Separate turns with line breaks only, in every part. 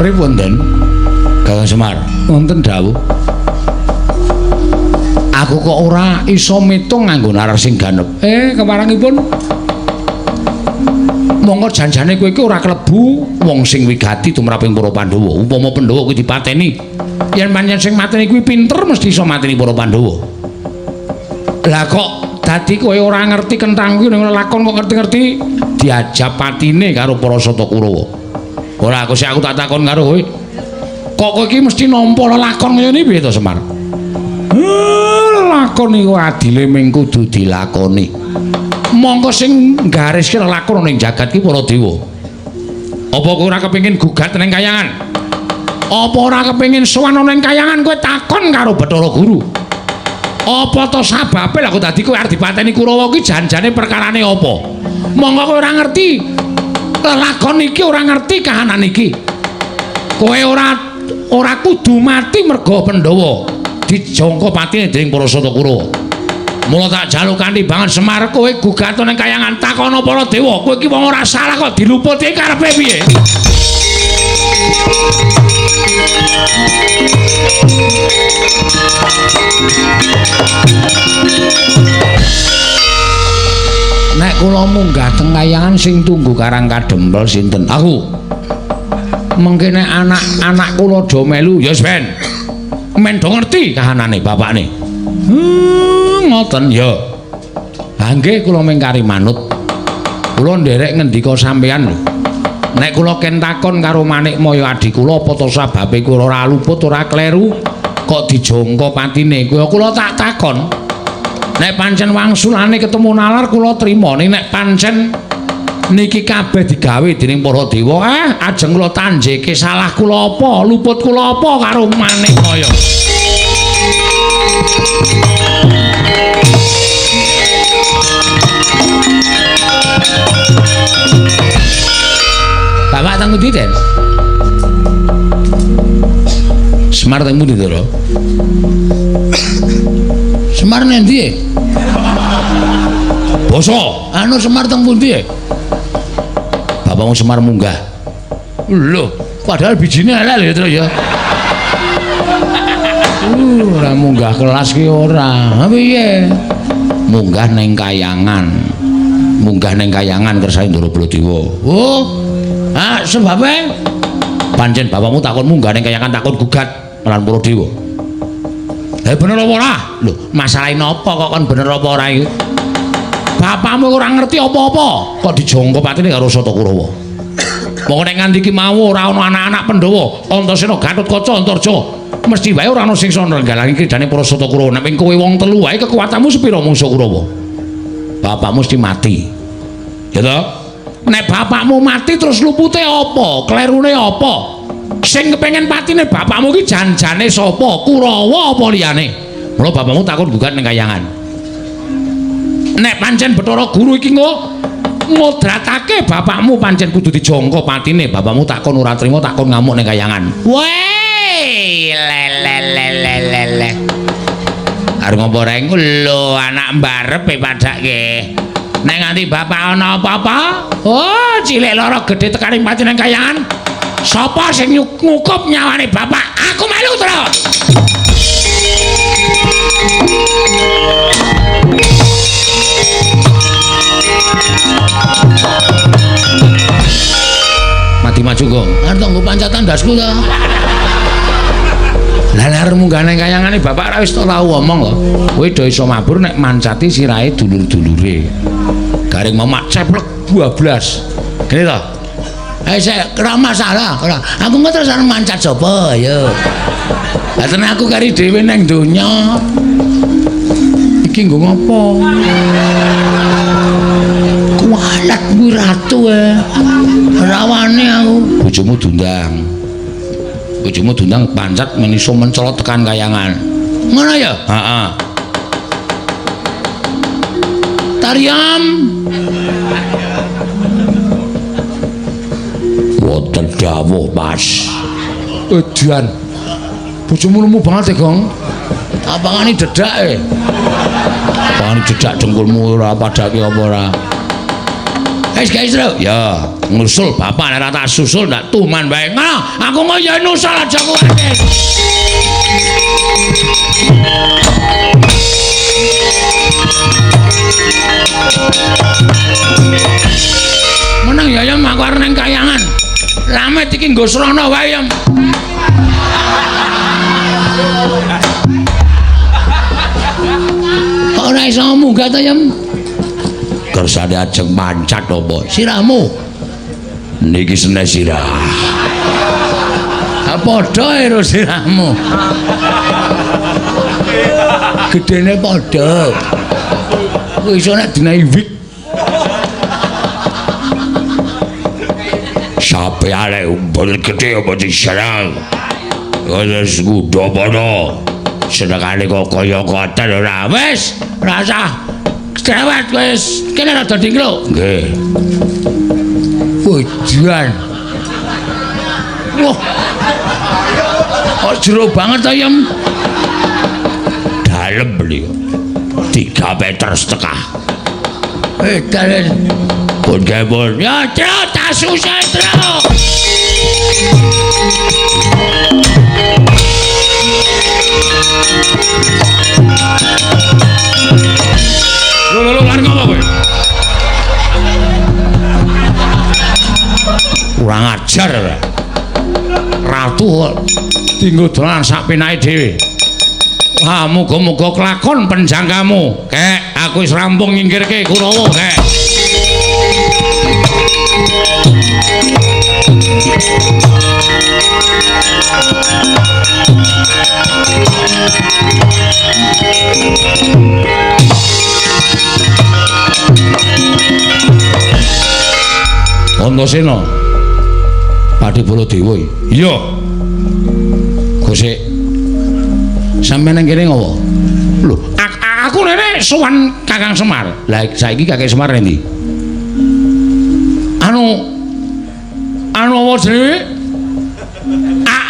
Pripun, Den? Kakang Semar, wonten dawuh. Aku kok ora iso mitung nganggo nalar sing ganep. Keparangipun. Monggo janjane kowe iki ora klebu wong sing wigati tumraping para Pandhawa. Upama Pandhawa kuwi dipateni, yen pancen sing mateni kuwi pinter mesti iso mateni para Pandhawa. Lah kok dadi kowe ora ngerti kenthang kuwi ning lakon kok ngerti-ngerti diajab patine karo para Sata Kurawa. Ora aku sik aku tak takon karo kowe. Kok kowe iki mesti nampa lelakon kaya ngene piye to, Semar? Lelakon iku adile ming kudu dilakoni. Mongko sing nggariske lelakon ning jagat ki para dewa. Apa kowe ora kepengin gugat ning kayangan? Apa ora kepengin sowan ning kayangan kowe takon karo Bathara Guru? Apa to sababe lha kok dadi kowe arep dipateni Kurawa ki janjane perkarane apa? Mongko kowe ora ngerti lelakon iki, ora ngerti kahanan iki. Kowe ora kudu mati merga Pandhawa dijangka patine dening para Sata Kurawa. Mula tak jaluk kanthi banget Semar kowe gugat ning kayangan takono para dewa, kowe iki wong ora salah kok diluputi karepe piye? Nek kula munggah teng kayangan sing tunggu Karang Kadempel sinten? Aku. Mengke nek anak-anak kula do melu ya wis ben. Men do ngerti kahanane bapakne. Ngoten ya. Ha nggih kula mengkari manut. Kula nderek ngendika sampeyan lho. Nek kula ken takon karo Manikmaya adhi kula apa to sababe kula ora luput ora kleru kok dijangka patine kuwi kula tak takon. Nek pancen wangsulane ketemu nalar kula trima, nek pancen niki kabeh digawe dening para dewa, ajeng kula tanjeke salah kula apa, luput kula apa karo Manikmaya. Bapak teng pundi, Den? Semar teng pundi, Ndara? Semar nendi? Basa, anu Semar teng pundi? Bapakmu Semar munggah. Lho, padahal bijine elek lho, Tru ya. Ora munggah kelas ki ora. Ha piye? Munggah ning kayangan. Munggah ning kayangan kersane Ndara Baladewa. Oh. Ha, sebabe pancen bapakmu takon munggah ning kayangan takon gugat lan para dewa. Bener apa ora? Lho, masalahe napa kok kon bener apa ora iki? Bapakmu ora ngerti apa-apa, kok dijangka patine karo Sata Kurawa. Mongko nek nganti iki mau ora ana anak-anak Pandhawa, Antasena, Gatotkaca, Antarja, mesti wae ora ana sing iso nggalangi kridane para Sata Kurawa. Nek kowe wong telu wae kekuatanmu sepira mungsuh Kurawa? Bapakmu mesti mati. Ya toh? Nek bapakmu mati terus lupute apa? Klerune apa? Sing kepengin patine bapakmu ki janjane sapa? Kurawa apa liyane? Mula bapakmu takon gugat ning kayangan. Nek pancen Bathara Guru iki ngodratake bapakmu pancen kudu dijangka patine, bapakmu takon ora trima takon ngamuk ning kayangan. Weh, le le le le le le. Arep ngopo reng? Lho, anak mbarepe padake. Nek nganti bapak ana apa-apa, oh cilik lara gedhe tekaning pati ning kayangan. Sapa sing ngukup nyawane bapak? Aku melu terus. Mati maju, Gong. Arep nggo pancatan ndasku ta. Lah arep munggah ning kayangane bapak ora wis tau omong lho. Kowe do iso mabur nek mancati sirahe dulur-dulure. Garing mamak ceplek 12. Gini to.
Sik, ora masalah, ora. Aku engko terus arep mancat sapa ya.
Lah tenan aku kari dhewe nang donya. Iki nggo ngopo?
Kualat kuwi ratu e. Rawane aku.
Bojomu diundang. Bojomu diundang pancat men iso mencolot tekan kayangan.
Ngono ya?
Heeh.
Tariam.
Wonten dawuh, Mas. Edan. Bojomu lemu banget e, Gong. Apangane dedak e? Apangane dedak dengkulmu ora padake apa ora? Wis guys, Tru. Ya, ngusul bapak nek ora tak susul ndak tuman wae. Ngono, aku mau ya nusul aja kuwatir. Meneng ya ya aku arep nang kayangan. Lamet iki nggo srana wae ya.
Kok ora iso munggah ta, Yem?
Kersane ajeng mancat apa?
Sirahmu.
Niki seneh sirah.
Ha padha karo sirahmu. Gedene padha. Aku iso nek dinahi wig.
Sampeyan umbul gedhe apa diserang? Wis kudu padha. Senengane kok kaya ngoten ora.
Wis, ora usah. Cerewet wis, kene rada dingkluk.
Nggih.
Pujian. Wah. Kok jero banget ta, Yem?
Dalem beliau. 3,5 meter.
Edan.
Pun kepun.
Ya, Tru, tak susah, Tru.
Lho lho lho, arep ngopo kowe? Kurang ajar. Ratu kok dinggo dolan sak penake dhewe. Wah, muga-muga kelakon penjangkamu. Kek, aku wis rampung nyingkirke Kurawa, kek. Antasena. Patih Baladewa. Iya. Gosek. Sampeyan nang kene ngopo? Lho, aku rene sowan Kakang Semar. Lah saiki Kakang Semar endi? Anu anu apa jenenge?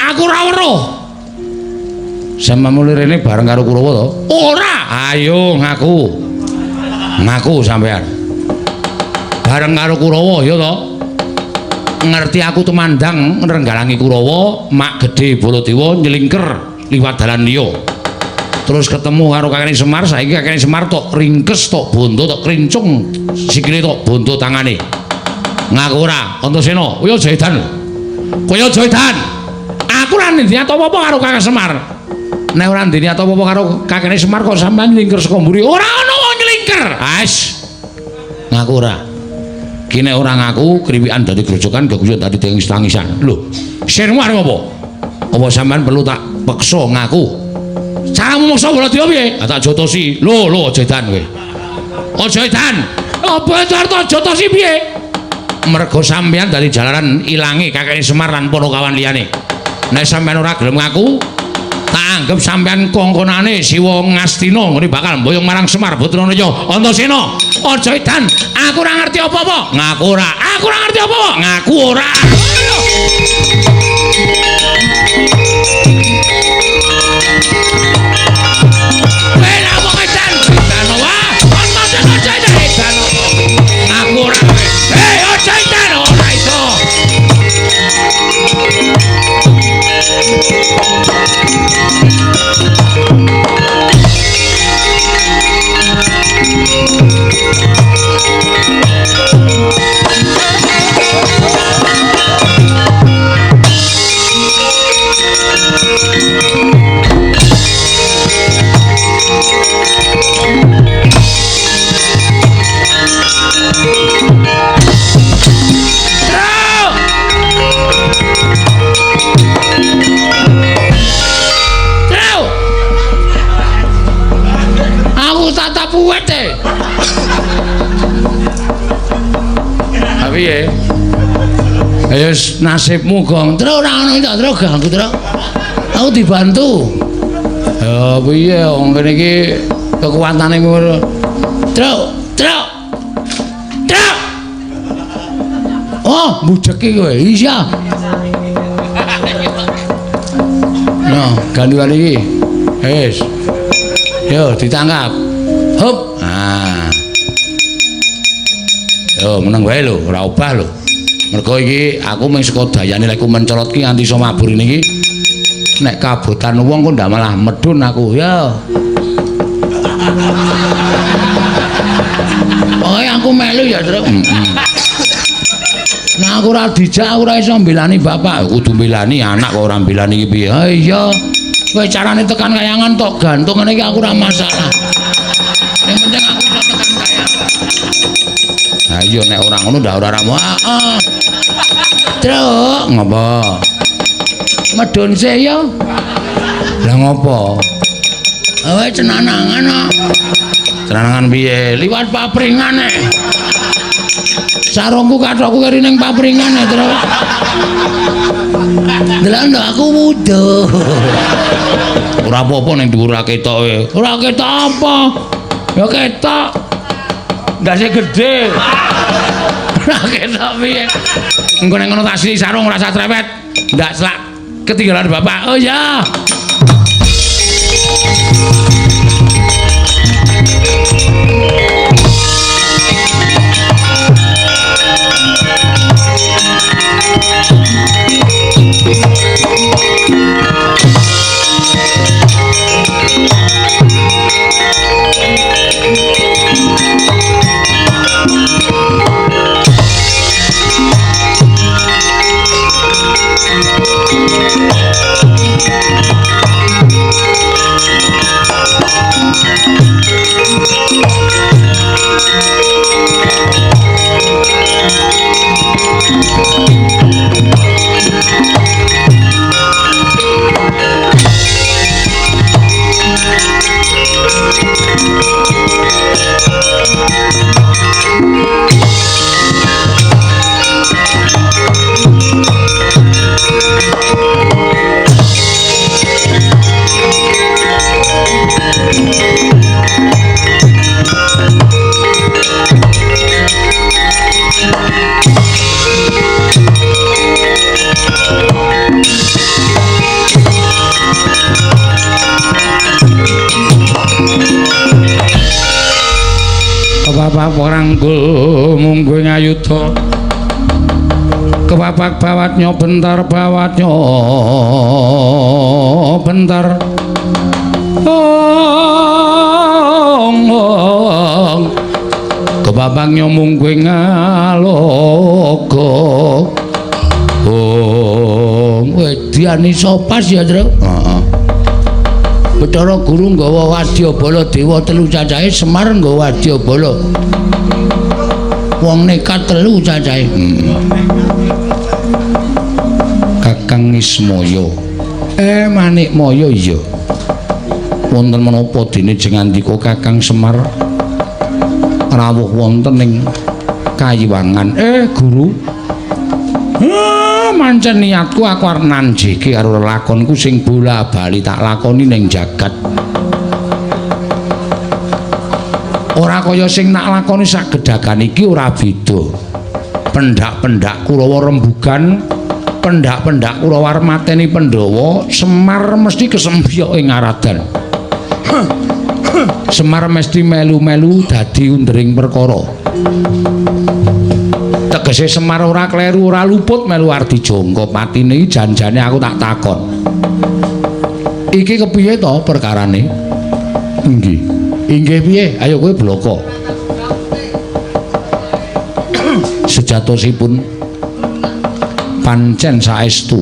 Aku ora weruh. Sampeyan mulih rene bareng karo Kurawa to? Ora. Ayo ngaku. Ngaku sampeyan. Bareng karo Kurawa ya to? Ngerti aku tumandang nrenggalangi Kurawa, mak gedhe Baladewa nyelingker liwat dalan liya. Terus ketemu karo kakane Semar, saiki kakane Semar tok ringkes, tok bondo, tok krincung sikile tok bondo tangane. Ngaku ora, Antasena, kowe aja edan. Kowe aja edan. Aku ora ndek apa-apa karo Kakang Semar. Nek ora ndek apa-apa karo kakane Semar kok sampean nyelingker saka mburi. Ora ana wong nyelingker. Ais. Ngaku ora. Ki nek ora ngaku, kriwikan dadi grojokan, geguyon dadi tangis-tangisan. Lho, sirmu arep apa? Apa sampean perlu tak peksa ngaku? Caramu meksa Baladewa piye? Ah, tak jotosi. Lho, lho aja edan kowe. Aja edan. Apa arep tak jotosi piye? Mergo sampean dadi jalaran ilange kakeke Semar lan para kawan liyane. Nek sampean ora gelem ngaku, tak anggap sampean kongkonane Siwa Ngastina ngene bakal mboyong marang Semar Putranaya. Antasena, aja edan. Aku ora ngerti apa-apa. Ngaku ora. Aku ora ngerti apa-apa. Ngaku ora. Kowe lha kok edan? Edan wae. Antasena aja edan. Ngaku ora. Hei, aja edan ora iso. Piye? Ayo nasibmu, Gong.
Tru ora ono ta, Tru ganggu, Tru. Aku dibantu.
Ya piye wong kene iki kekuatane ngono.
Tru, Tru. Tru. Oh,
mbujeki kowe. Iya. Nah, gandulan iki. Wis. Yo ditangkap. Hup. Ah. Yo meneng wae lho, ora obah lho. Mergo iki aku mung saka dayane lek mencolot ki nganti iso mabur ini iki. Nek kabotan wong kok ndak malah medhun aku ya.
Pokoke aku melu ya, Truk.
Nah aku ora dijak, aku ora iso mbelani bapak. Kudu mbelani anak kok ora mbelani iki piye?
Ha iya. Kowe carane tekan kayangan tok gantung ngene iki aku ora masalah. Sing penting aku iso tekan kayangan.
Ha iya nek ora ngono ndak ora ramu.
Heeh. Truk,
ngopo?
Medhun sih ya.
Lah ngopo?
Kowe cenanangan kok.
Cenanangan piye?
Liwat papringan e. Sarungku kathokku keri ning papringan e, Truk. Delok ndok aku wuduh.
Ora apa-apa ning dhuwur ora ketok e.
Ora ketok apa? Ya ketok.
Ndase gedhe.
Ora ketok piye?
Engko nek ngono tak sili sarung ora usah trewet. Ndak selak ketinggalan bapak.
Oh ya.
Kepapak rangkul mungguh ngayuda. Kepapak bawatnya bentar bawatnya bentar. Ong ong. Kepapaknya mungguh ngaloga. Ong
Wedian iso pas ya, Truk.
Heeh.
Bathara Guru nggawa wadyabala dewa telu cacahe, Semar nggawa wadyabala. Wong nekat telu cacahe.
Kakang Ismaya. Manikmaya iya. Wonten menapa dene jengandika Kakang Semar rawuh wonten ing kayiwangan. Guru. Mancen niatku aku arep nanjeke karo lelakonku sing bola-bali tak lakoni ning jagat. Ora kaya sing nak lakoni sak gedagan iki ora beda. Pendak-pendak Kurawa rembugan, pendak-pendak Kurawa arep mateni Pandhawa, Semar mesti kesembyok ing aradan. Semar mesti melu-melu dadi undering perkara. Tegese Semar ora kleru, ora luput melu ardi jangka patine iki janjane aku tak takon. Iki kepiye to perkarane? Inggih. Inggih piye? Ayo kowe bloko. Sejatosipun pancen saestu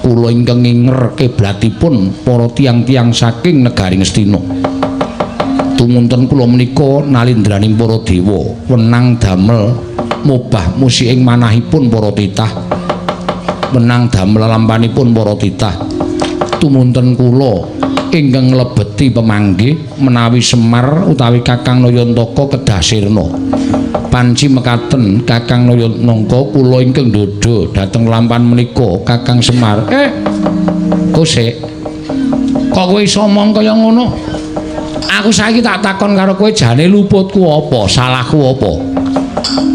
kula ingkang nginger kiblatipun para tiyang-tiyang saking negari Ngastina. Tumunten kula menika nalindraning para dewa wenang damel mobah musik ing manahipun para titah, wenang damel lampanipun para titah. Tumunten kula ingkang nglebeti pemanggih menawi Semar utawi Kakang Nayantaka kedah sirna. Panci mekaten Kakang Nayantaka kula ingkang ndhodha dhateng lampan menika Kakang Semar. Kosek kok kowe iso omong kaya ngono? Aku saiki tak takon karo kowe jane luputku apa, salahku apa?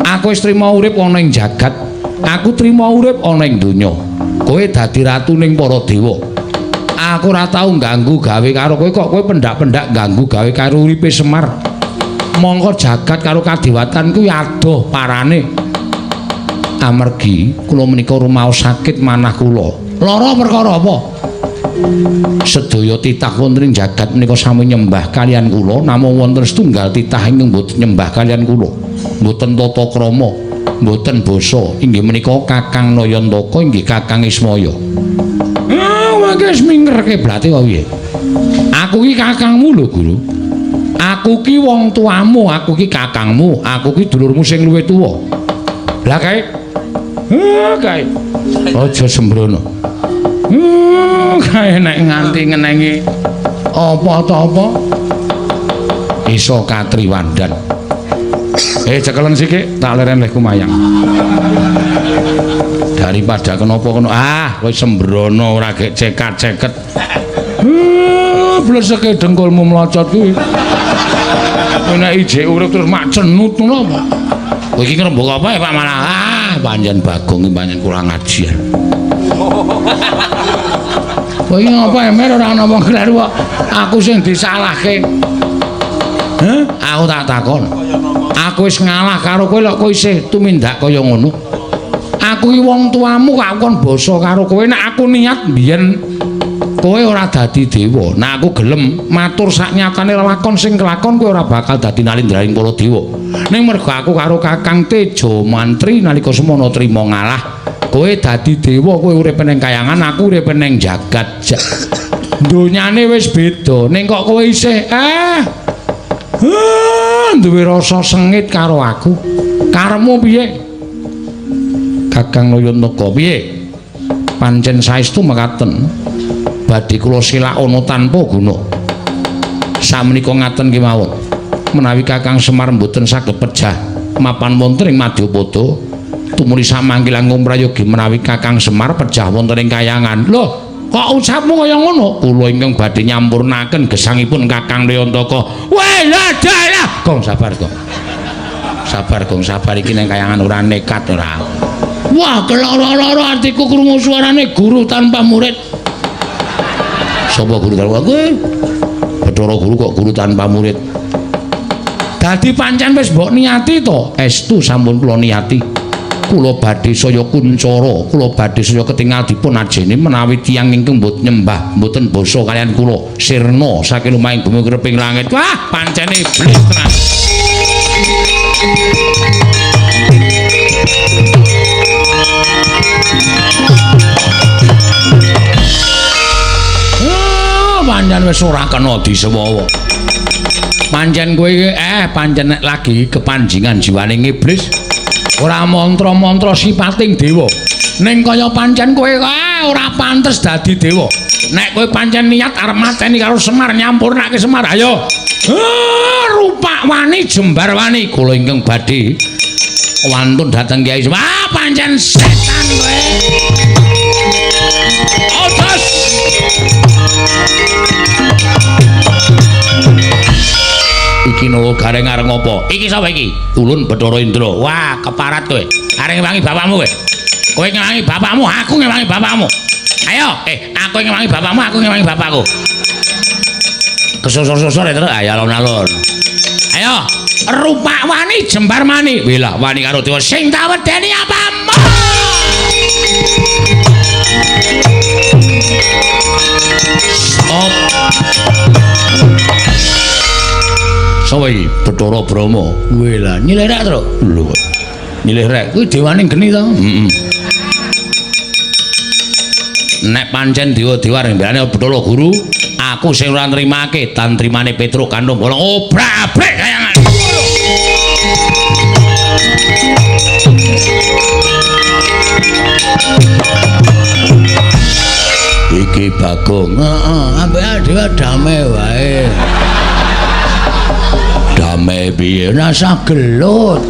Aku wis trima urip ana ing jagat, aku trima urip ana ing donya. Kowe dadi ratu ning para dewa. Aku ora tau ganggu gawe karo kowe kok kowe pendak-pendak ganggu gawe karo uripe Semar. Mongko jagat karo kadewatan kuwi adoh parane. Amargi kula menika rumaos sakit manah kula. Lara perkara apa? Sedaya titah wonten ing jagat menika sami nyembah kaliyan kula, namung wonten setunggal titah ingkang mboten nyembah kaliyan kula. Mboten tata krama, mboten basa, inggih menika Kakang Nayantaka, inggih Kakang Ismaya. Ah, mangke wis mingker kiblate kok piye? Aku ki kakangmu lho, Guru. Aku ki wong tuamu, aku ki kakangmu, aku ki dulurmu sing luwih tuwa. Lah kae. Kae. Aja sembrono. Kae nek nganti ngenengi apa ta apa iso katriwandan. Cekelen sithik tak leren leh kumayang. Daripada kenapa kono, ah kowe sembrono ora gek cekat-ceket. Bleseke dengkulmu mlocot kuwi. Kowe nek ijek urip terus mak cenut ngono apa? Kowe iki ngrembug apa ya Pak malah? Ah, pancen Bagong iki pancen kurang ajar. Kowe iki ngapa emer ora ana wong kleru kok. Aku sing disalahke. Heh, aku tak takon. Aku wis ngalah karo kowe lho kowe isih tumindak kaya ngono. Aku iki wong tuamu kok aku kon basa karo kowe nek aku niat mbiyen kowe ora dadi dewa. Nek aku gelem matur sak nyatane lelakon sing kelakon kowe ora bakal dadi nalindraing para dewa. Ning mergo aku karo Kakang Tejo Mantri nalika semono trima ngalah, kowe dadi dewa, kowe urip ning kayangan, aku urip ning jagat. Donyane wis beda, ning kok kowe isih duwe rasa sengit karo aku. Karepmu piye? Kakang Nayantaka piye? Pancen saestu mekaten. Badhe kula silakana tanpa guna. Samenika ngaten kemawon. Menawi Kakang Semar mboten saged pejah mapan wonten ing Madyapada, tumuli samangke langkung prayogi menawi Kakang Semar pejah wonten ing kayangan. Lho, kok ucapmu kaya ngono? Kula ingkang badhe nyampurnaken gesangipun Kakang Nayantaka. Weh, lah dalah. Gong sabar, Gong. Sabar, Gong, sabar iki ning kayangan ora nekat ora. Wah, keloro-loro atiku krungu suarane guru tanpa murid. Sapa guru tanpa kowe? Bathara guru kok guru tanpa murid. Dadi pancen wis mbok niati to? Estu sampun kula niati. Kula badhe saya kuncara, kula badhe saya ketingal dipun ajeni menawi tiyang ingkang mboten nyembah, mboten basa kaliyan kula sirna saking lumahing bumi kreping langit. Wah, pancen iblis tenan. Pancen wis ora kena disewawa. Pancen kowe iki pancen nek lagi kepanjingan jiwaning iblis ora mantra-mantra sipating dewa. Ning kaya pancen kowe ora pantes dadi dewa. Nek kowe pancen niat arep mateni karo Semar nyampurnake Semar, ayo. Rupak wani jembar wani kula ingkang badhe wantun dhateng Kyai Semar. Ah, pancen setan kowe. Otos. Iki Nala Gareng arep ngopo? Iki sapa iki? Ulun Bathara Indra. Wah, keparat kowe. Arep ngewangi bapakmu kowe. Kowe ngewangi bapakmu, aku ngewangi bapakmu. Ayo, aku ngewangi bapakmu, aku ngewangi bapakku. Kesusur-susur ya terus, ayo alon-alon. Ayo, rupak wani jembar mani. Wilah wani karo dewa sing tak wedeni apamu? Stop. Sapa iki? Bathara Brahma. Wela, nyilih rek, Tru. Lho. Nyilih rek. Kuwi dewaning geni to? Heeh. Nek pancen dewa-dewa rembane Bathara Guru, aku sing ora nrimake tantrimane Petruk Kantung Bolong obrak-abrik kayangan. Iki Bagong. Heeh, ambek dhewe damai wae. Damai piye? Rasah gelut.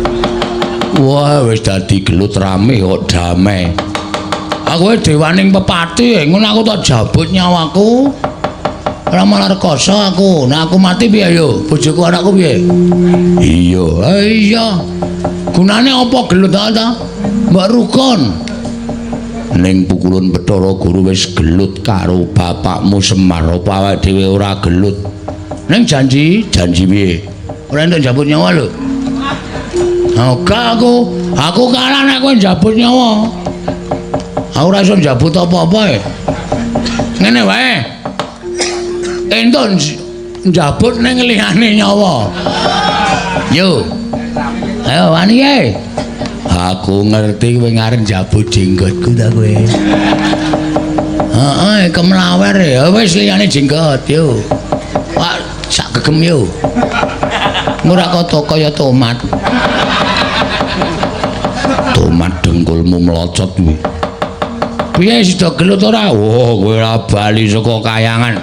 Wah, wis dadi gelut rame kok damai. Aku dewaning pepati, ngono aku tak jabut nyawaku. Ora malah rekoso aku. Nek aku mati piye yo? Bojoku anakku piye? Iya, iya. Gunane apa gelut ta? Mbok rukun. Ning pukulun Bathara Guru wis gelut karo bapakmu Semar, apa awake dhewe ora gelut? Ning janji, janji piye? Ora entuk njabut nyawa lho. Oga aku kalah nek kowe njabut nyawa. Aku ora iso njabut apa-apa e. Ngene wae. Entuk njabut ning liyane nyawa. Yo. Ayo wani e. Aku ngerti kowe ngarep njabut jenggotku ta kowe. Heeh, kemlawer ya wis liyane jenggot yo. Wah, sak gegem yo. Ora kaya kaya tomat. Tomat dengkulmu melocot kuwi. Piye sida gelut ora? Oh, kowe ora bali saka kayangan.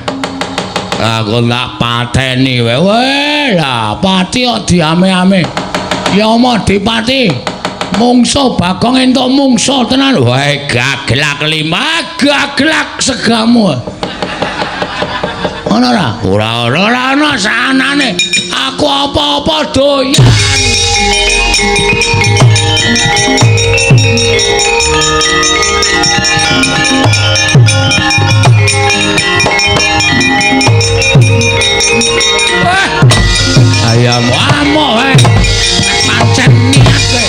Aku tak pateni wae. Weh, lah pati kok diame-ame. Ya omo dipati. Mungso Bagong entuk mungso tenan. Wae gaglak lima, gaglak segamu. Ana ora? Ora ora ora ana sanane. Aku apa-apa doyan. Wah. Ayam amok wae. Pancen niat kowe.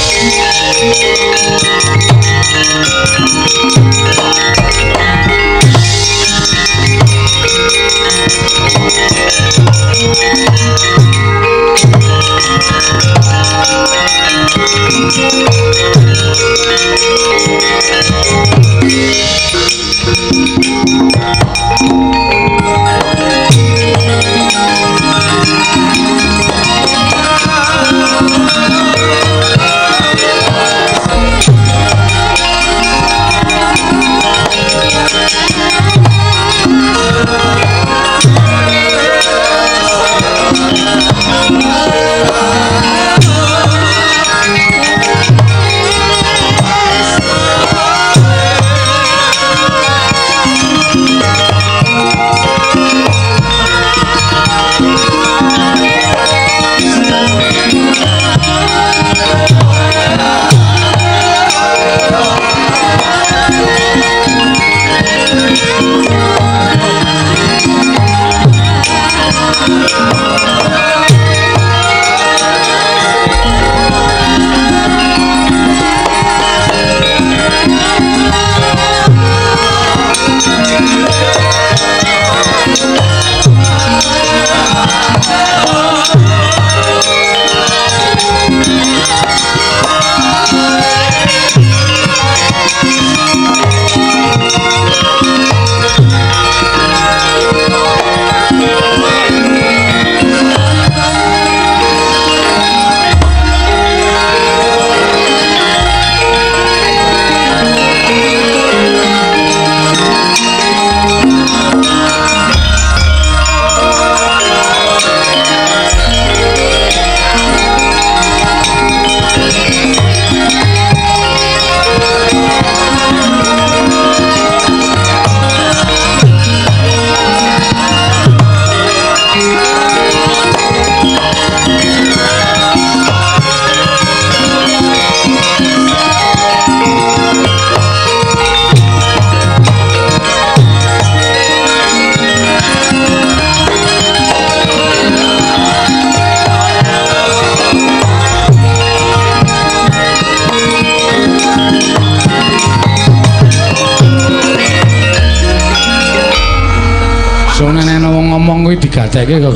Digateke kok.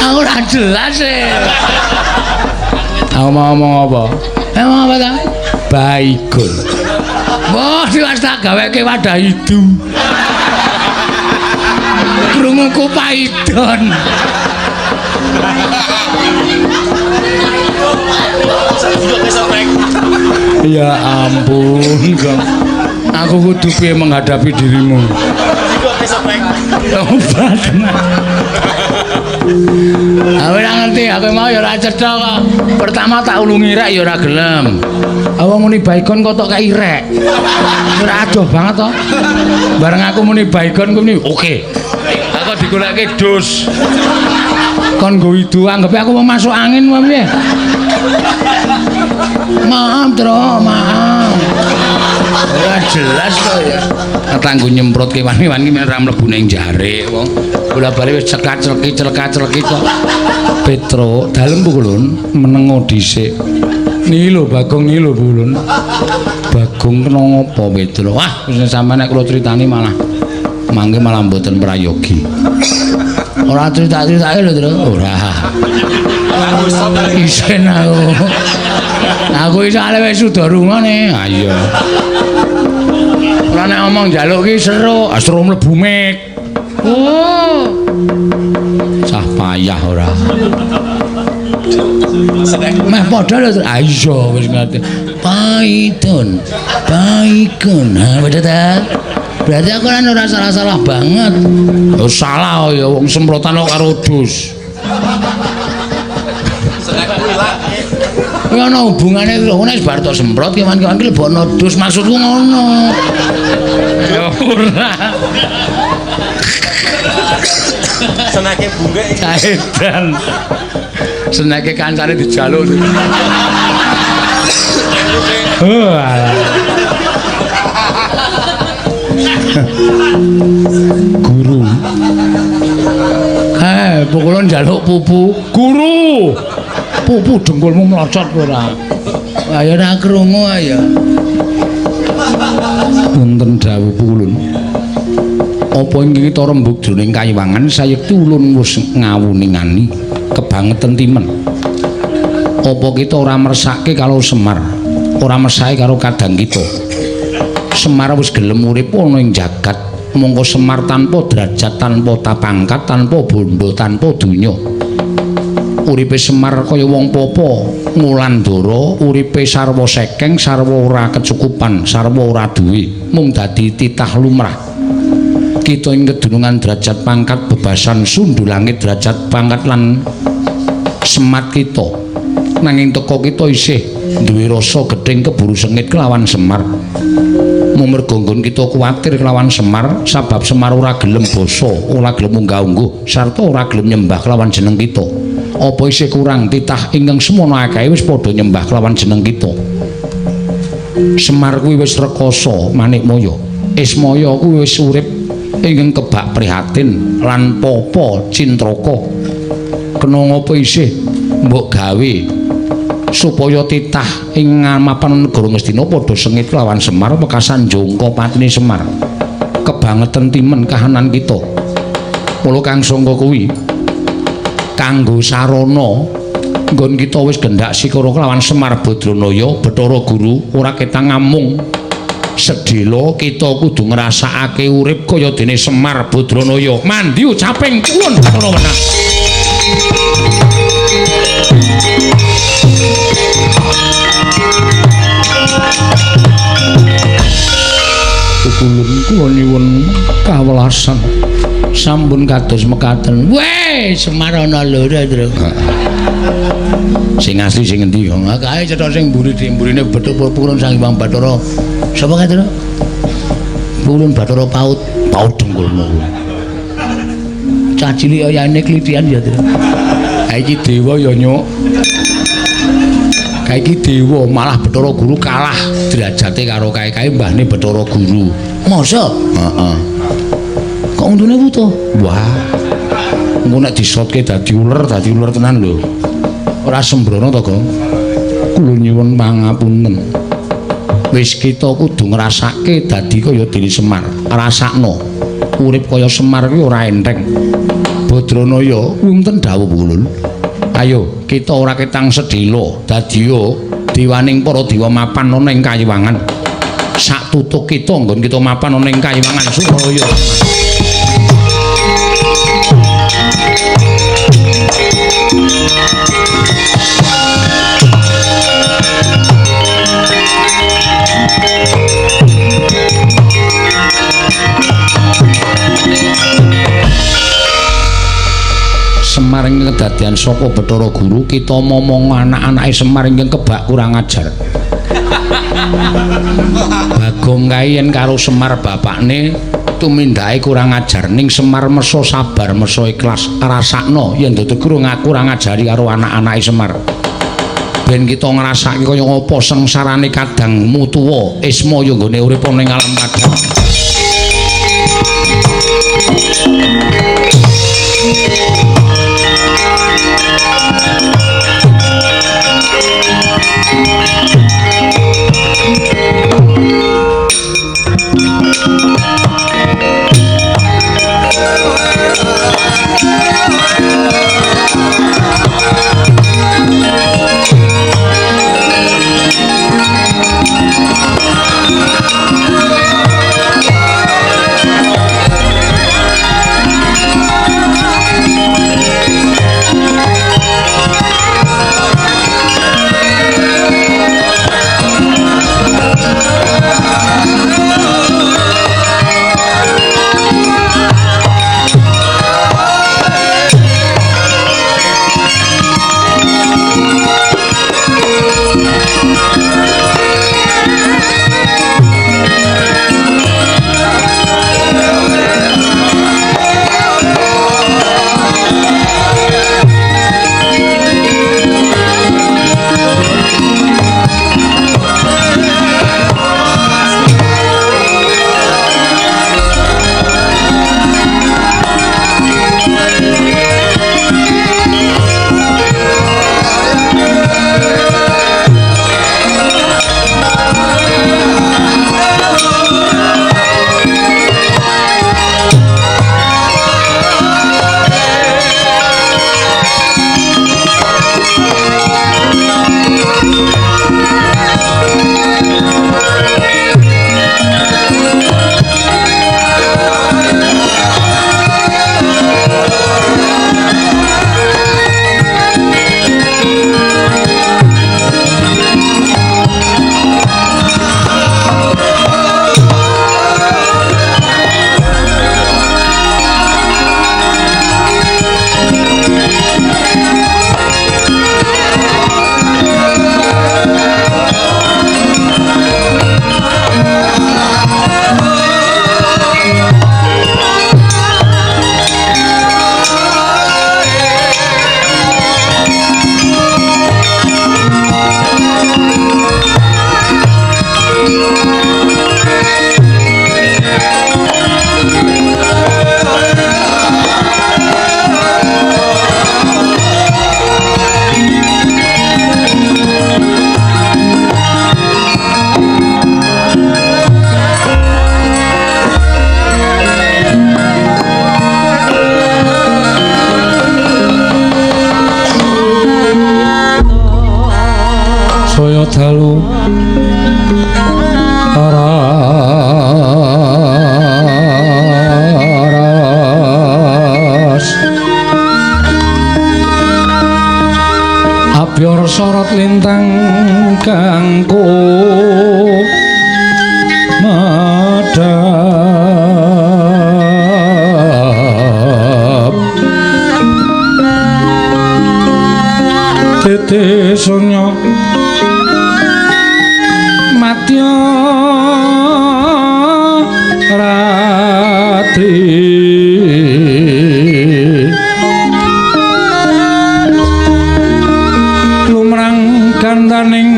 Aku ora jelas e. Aku mau ngomong apa? Emang apa ta? Baygon. Wah, diwas tak gaweke wadah idu. Krunguku paidon. Ya ampun, Gong. Aku kudu piye menghadapi dirimu. Obat. Aku ora ngerti, aku mau ya ora cetha kok. Pertama tak ulungi rek ya ora gelem. Awang muni baygon kok tok kei rek. Ora adoh banget to. Bareng aku muni baygon ku muni oke. Aku digoleke dus. Kon nggo idu anggepe aku mau masuk angin wae piye. Maaf, Tro, maaf. Ora
Jelas to ya. Kanggo nyemprot kewan-kewan iki ora mlebu ning jare wong. Bola-bali wis cekat-celeki celkat-celeki kok. Petruk, dalem Pukulun menengo dhisik. Niki lho Bagong niki lho Pukulun. Bagong kena ngopo Petruk? Wah, wis sampeyan nek kula critani malah mangke malah mboten prayogi. Ora crita-critake lho, Truk. Ora. Isin aku. Aku iso ale wis suda rungane. Ha iya. Ora nek omong njaluk ki seru, seru mlebu mik. Oh. Cah payah ora. Meh padha lho. Ha iya wis ngerti. Paitun. Paikun. Ha padha ta. Berarti aku kan ora salah-salah banget. Oh salah ya wong semprotan kok karo dus. Kuwi ana hubungane lho, nek bar tok semprot kewan-kewan ki lebokno dus, maksudku ngono. Ya ora.
Senake bunggek.
Edan. Senake kancane dijaluk. Oh alah. Guru. Pukulun njaluk pupu. Guru. Pupu dengkulmu mlocot ora? Ayo ora krungu ayo. Wonten dawuh Pukulun. Apa ing kita rembug jroning kayiwangan sayekti ulun wis ngawuningani kebangeten timen. Apa kita ora mersake karo Semar, ora mesake karo kadang kita. Semar wis gelem urip ana ing jagat, mongko Semar tanpa derajat, tanpa tapangkat, tanpa bondo, tanpa donya. Uripe Semar kaya wong popo ngulandara, uripe sarwa sekeng, sarwa ora kecukupan, sarwa ora duwe, mung dadi titah lumrah. Kita ing kedunungan derajat pangkat bebasan sundhu langit derajat pangkat lan semat kita. Nanging teka kita isih duwe rasa gething keburu sengit kelawan Semar. Mung merga nggon kita kuwatir kelawan Semar, sabab Semar ora gelem basa, ora gelem unggah-ungguh, sarta ora gelem nyembah kelawan jeneng kita. Apa isih kurang titah ingkang semono akeh wis padha nyembah kelawan jeneng kita. Semar kuwi wis rekasa manikmaya. Ismaya kuwi wis urip ingkang kebak prihatin lan papa cintraka. Kena ngapa isih mbok gawe supaya titah ing mapan negara Ngastina padha sengit kelawan Semar wekasan jongko patine Semar. Kebangeten timen kahanan kita. Mula kang sangka kuwi kanggo sarana nggon kita wis gendak sikara kelawan Semar Badranaya Bathara Guru ora ketang ngamung sedhela kita kudu ngrasakake urip kaya dene Semar Badranaya. Mandi ucaping kuwun Bathara Wenang. Pukulun kula nyuwun kawelasan sampun kados mekaten. Weh, Semar ana loro, Truk. Sing asli sing endi? Kae cetha sing mburi mburine Bathara Pukulun Sang Hyang Bathara. Sapa kae, Truk? Pukulun Bathara Paut. Paut dengkulmu kuwi. Cah cilik oyane klithian ya, Truk. Ha iki dewa ya, Nyuk. Kae iki dewa malah Bathara Guru kalah derajate karo kae-kae mbahne Bathara Guru. Masa? Heeh. Kok untune wuta? Wah. Engko nek disotke dadi uler tenan lho. Ora sembrono to, Gong? Kula nyuwun pangapunten. Wis kita kudu ngrasake dadi kaya dene Semar. Rasakno. Urip kaya Semar kuwi ora enteng. Badranaya wonten dawuh Pukulun. Ayo kita ora ketang sedhela dadiya dewaning para dewa mapan ana ing kayiwangan. Sak tutuk kita nggon kita mapan ana ing kayiwangan Suralaya. Semar ing kedadian saka Bathara Guru kita momong anak-anake Semar ingkang kebak kurang ajar. Bagong kae yen karo Semar bapakne tumindake kurang ajar, ning Semar mesa sabar, mesa ikhlas, rasakno yen dadi kurang ngajari karo anak-anake Semar. Ben kita ngrasake kaya apa sengsarane kadangmu tuwa Ismaya nggone urip ning alam padang. Dalu aras abyor sorot lintang kangku madhap titi sunya madya ratri lumrang gandaning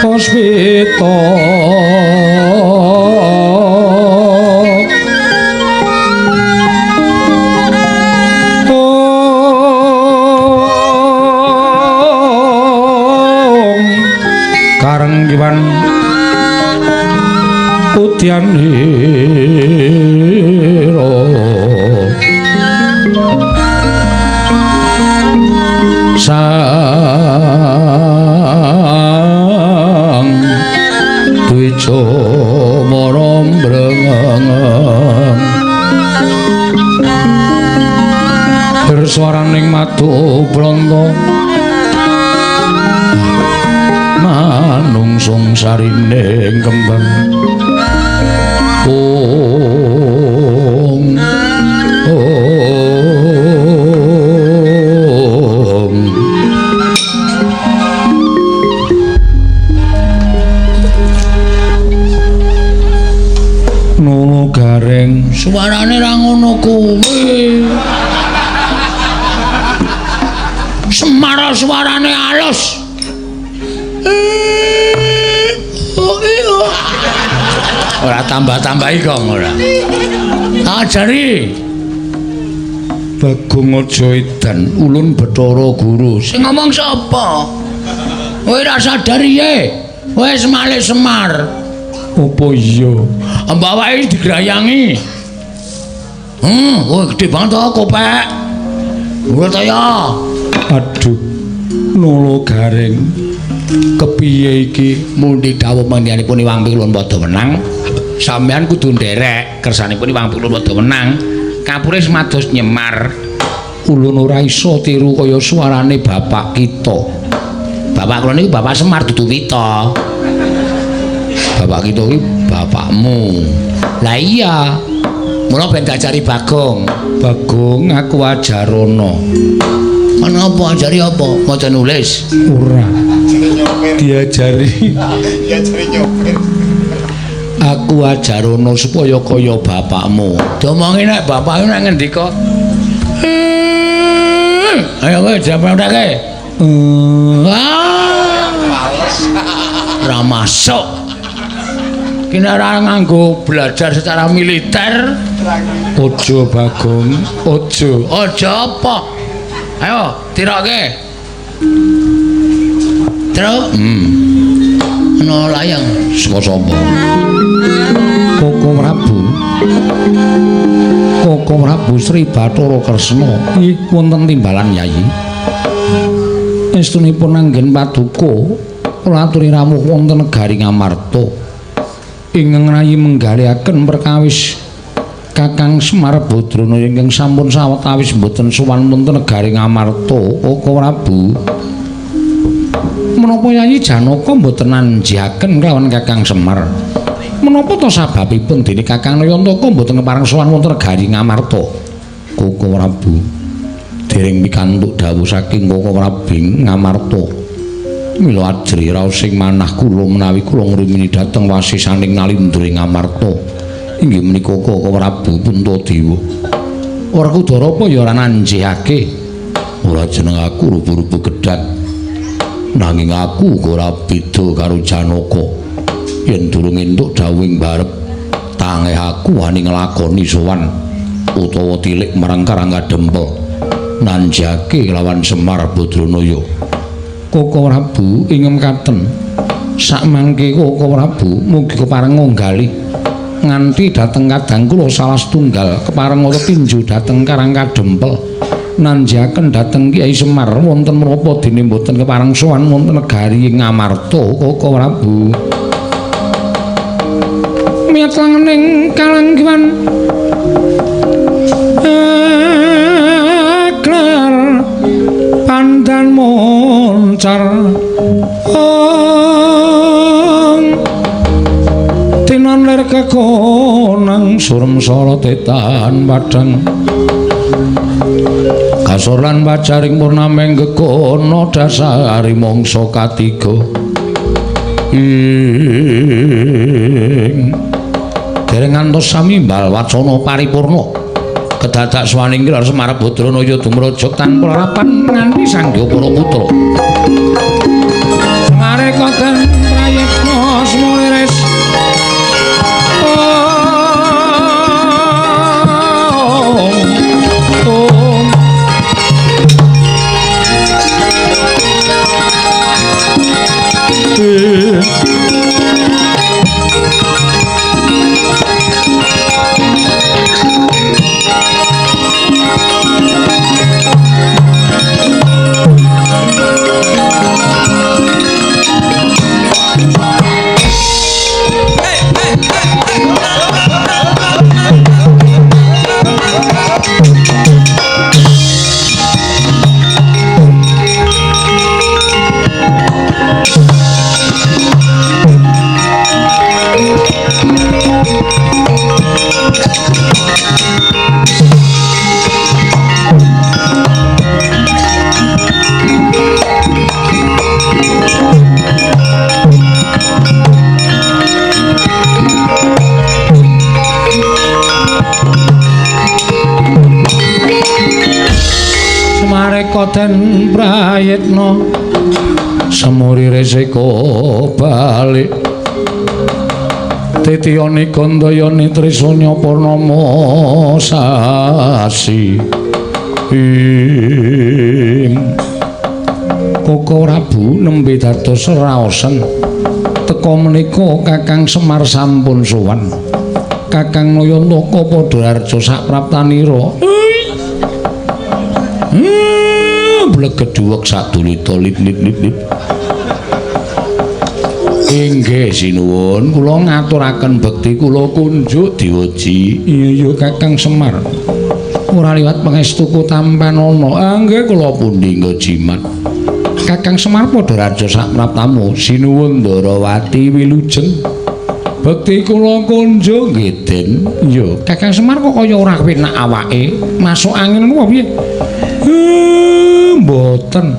puspita karenggiwan udyanira sang dwija mara mbrengeng berswaraning madu branta manungsung sarining kembang ong ong Nunu gareng
suarane ra ngono kuwi. Semar suarane alus. Oh iya. Ora tambah-tambahi kong ora. Ajari. Bagong aja edan, ulun Bathara Guru. Sing ngomong sapa? Kowe ora sadar piye? Wis malih Semar.
Apa iya?
Mbawake digrayangi. Kowe gedhe banget to kopek. Kowe ta ya.
Aduh. Nolo Gareng. Kepiye iki?
Mundi dawuh panjenenganipun Iwang Pikulun padha wenang. Sampeyan kudu nderek kersanipun Iwang Pikulun padha wenang. Kapure semados nyemar.
Ulun ora iso tiru kaya suarane bapak kita.
Bapak kula niku Bapak Semar dudu Wita. Bapak kita iki bapakmu. Lah iya. Mula ben diajari Bagong.
Bagong aku ajarono.
Ana apa ajari apa? Maca nulis.
Ora. Diajari.
Diajari nyopir.
Aku ajarono supaya kaya bapakmu. Diomongi nek bapakmu nek ngendika. Ayo kowe jawabake. Ora masuk. Ki nek ora nganggo belajar secara militer.
Aja Bagong, aja.
Aja apa? Ayo tiroke. Terus ana layang
saka sapa? Koko Prabu. Koko Prabu Sri Bathara Kresna. Nggih wonten timbalan Yayi. Estunipun anggen paduka kula aturi rawuh wonten negari Ngamarta. Ingkang rayi menggalihaken perkawis Kakang Semar Badrana ingkang sampun sawetawis mboten sowan wonten negari Ngamarta. Koko Prabu. Menapa Yayi Janaka mboten nanjiaken kelawan Kakang Semar? Menapa to sababipun dene Kakang Nayantaka mboten kepareng sowan wonten negari Ngamarta? Koko Prabu dereng pikantuk dawuh saking Koko Prabu Ngamarta. Mila ajri raos sing manah kula menawi kula ngrimini dhateng wasisaning Nalindra Ngamarta. Inggih menika Koko Prabu Puntadewa. Werkudara apa ya ora nanjihake? Ora jeneng aku rupa-rupa gedhat. Nanging aku uga ora beda karo Janaka. Yen durung entuk dawuhing barep, tangeh aku wani nglakoni sowan utawa tilik marang Karang Kadempel nanjake lawan Semar Badranaya. Koko Prabu ing mekaten sakmangke Koko Prabu mugi kepareng ngonggali nganti dhateng kadang kula salah setunggal kepareng tinju dhateng Karang Kadempel nanjaken dhateng Kyai Semar wonten menapa dene mboten kepareng sowan wonten negari Ngamarta. Koko Prabu miyat langening kalanggiwan aklar pandan moncar ong tinan lir kekonang surem sorotetan padang kasor lan pajaring purnameng gegono dasari mangsa katiga ing dereng ngantos sami mbal wacana paripurna kedadak swaning Kira Semar Badranaya dumrajak tanpa larapan nganti sanggya para putra. Semare koten prayitna smuliris
Raden Prayitna semuri resiko balik titiyani gandayani trisanya purnama sasi ing Koko Prabu nembe dados raosen teka menika Kakang Semar sampun sowan. Kakang Nayantaka padha harja sapraptanira. Blegedhuwek sadulita lip lip lip lip. Inggih sinuwun, kula ngaturaken bekti kula kunjuk diweji. Iya iya Kakang Semar. Ora liwat pangestuku tampanana. Ah nggih kula pundi nggo jimat. Kakang Semar padha raja sapraptamu. Sinuwun Ndarawati wilujeng. Bekti kula kunjuk nggih Den. Iya, Kakang Semar kok kaya ora penak awake, masuk angin ngono piye? Mboten.